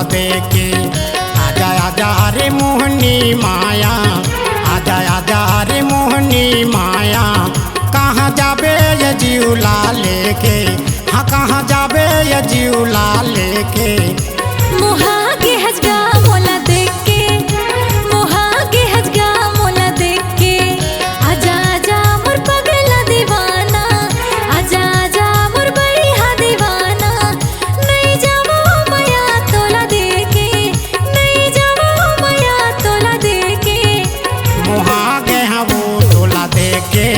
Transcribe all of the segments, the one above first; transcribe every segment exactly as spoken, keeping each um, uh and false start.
देके। आजा आजा रे मोहनी माया, आजा आजा रे मोहनी माया, कहाँ जाबे ये जीव ला लेके, हाँ कहाँ जाबे ये जीव ला लेके। मोहा गे हस गा मोला देख के, मोहा गे हस गा मोला देख के। आजा आजा मोर पगला दीवाना, आजा आजा मोर बढ़िया दीवाना। नइ जावँव मया तोला देके, नइ जावँव मया तोला देके। मोहा गे हँव तोला देके,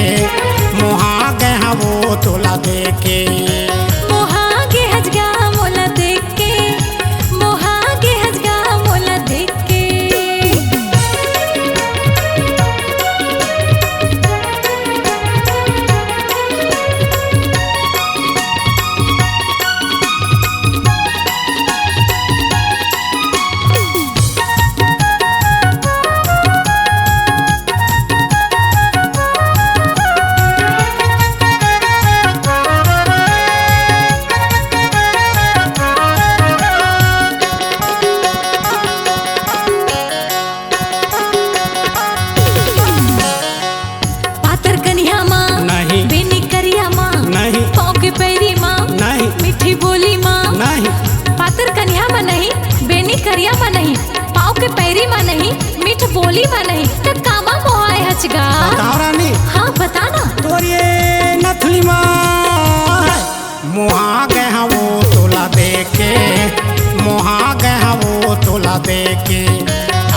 मोहा गे हँव तोला देके। मोहा गे हस गा मोला देख के, मोहा गे हस गा मोला देख के। पातर कनिहा मा, नहीं। बेनी करिया मा, नहीं। पाँव के पैरी मा, नहीं। मीठी बोली मा। नहीं। पातर कनिहा मा नहीं, बेनी करिया मा नहीं, पाँव के पैरी मा नहीं, मीठ बोली मा नहीं, त कामा मोहाय हस गा? बताओ रानी। हाँ, बता ना। तोर ये नथुनी मा। मोहा गे हँव तोला देके, मोहा गे हँव तोला देके।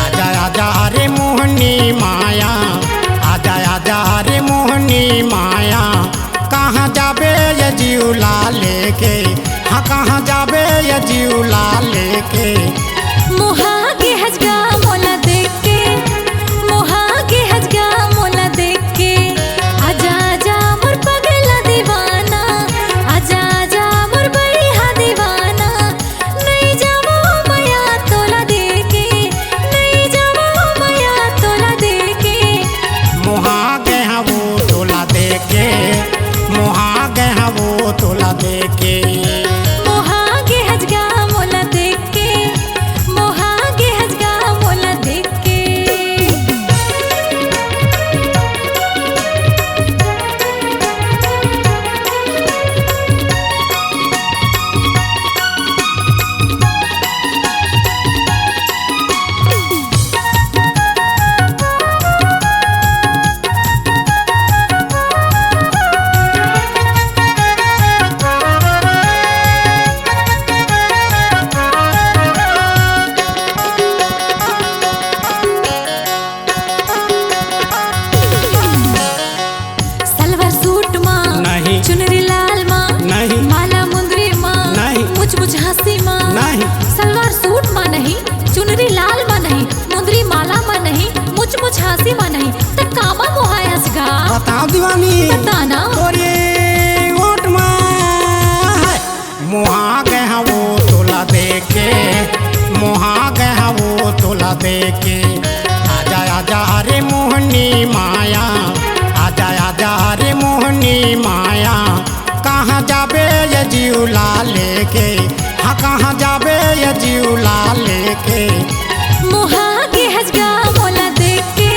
आजा आजा रे मोहनी माया, आजा आजा रे मोहनी माया। कहाँ जाबे ये जीव ला लेके, हाँ कहाँ जाबे ये जीव ला लेके। मोहा गे हस गा मोला देख के, मोहा गे हस गा मोला देख के। आजा आजा मोर पगला दीवाना, आजा आजा मोर बढ़िया दीवाना। नइ जावँव मया तोला देके, नइ जावँव मया तोला देके। मोहा गे हँव तोला देके, मोहा गे हँव तोला देके। मोहा गे हस गा मोला देख के, मोहा गे हस गा मोला देख के। सलवार सूट मा, नहीं। चुनरी लाल मा, नहीं। माला मुंदरी मा, नहीं। मुछ मुछ हाँसी मा, नहीं। सलवार सूट मा नहीं, चुनरी लाल मा नहीं, मुंदरी माला मा नहीं, मुछ मुछ हाँसी मा नहीं, त कामा मोहाय हस गा? बताओ दीवानी। बता ना। तोरे ओठ मा है। मोहा गे हँव तोला देके, मोहा गे हँव तोला देके। आजा आजा रे मोहनी माया, आजा आजा रे मोहनी माया। कहाँ जाबे ये जीव ला लेके, हाँ कहाँ जाबे ये जीव ला लेके। मोहा गे हस गा मोला देख के,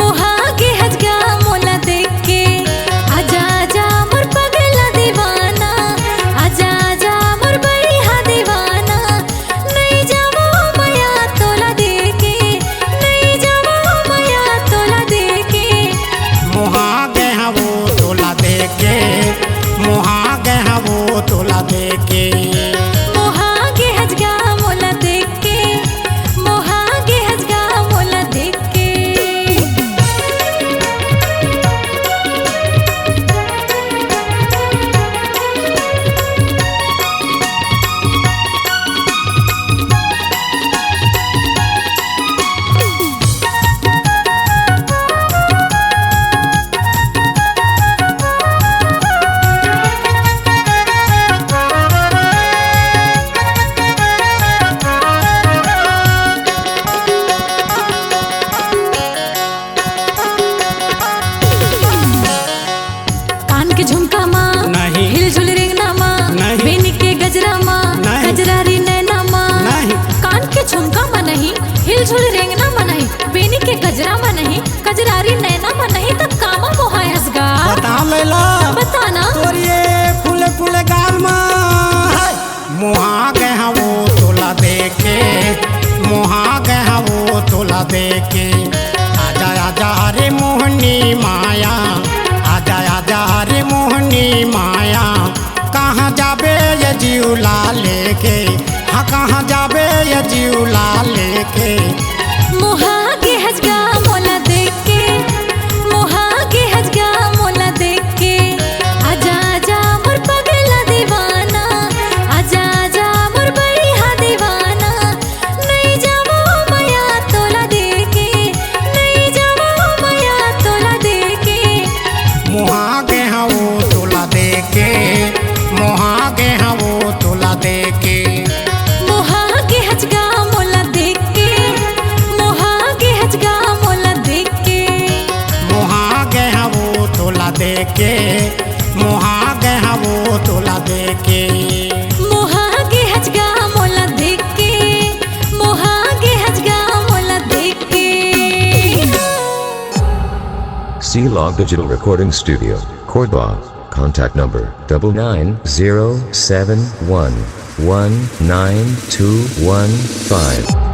मोहा गे हस गा मोला देख के। आजा आजा मोर पगला दीवाना, आजा आजा मोर बढ़िया दीवाना। नइ जावँव मया तोला देके, नइ जावँव मया तोला देके। मोहा गे हँव तोला देके, मोहा गे हँव तोला देके। मोहा गे हस गा मोला देख के, गे हवो तोला देखे, मोहा गे हवो तोला देखे। आजा आजा रे मोहनी माया, आजा आजा रे मोहनी माया। कहाँ जाबे ये जीवला लेके, हाँ कहाँ जाबे ये जीवला लेके। मोहा गे हस गा मोला देख के, मोहा गे हस गा मोला देख के। आजा आजा मोर पगला दीवाना, आजा आजा मोर बइहा दीवाना। नइ जावो मया तोला देखे, नइ जावो मया तोला देखे। मोहा गे हवो तोला देखे, मोहा गे हवो तोला देखे। मोहा गे हस गा मोला देख के, मोहा गे हस गा मोला देख के। मोहा गे हवो तोला देखे, मोहा गे हवो तोला देखे। मोहा गे हस गा मोला देख के, मोहा गे हस गा मोला देख के। C Log Digital Recording Studio, Korba. Contact number double nine zero seven one one nine two one five.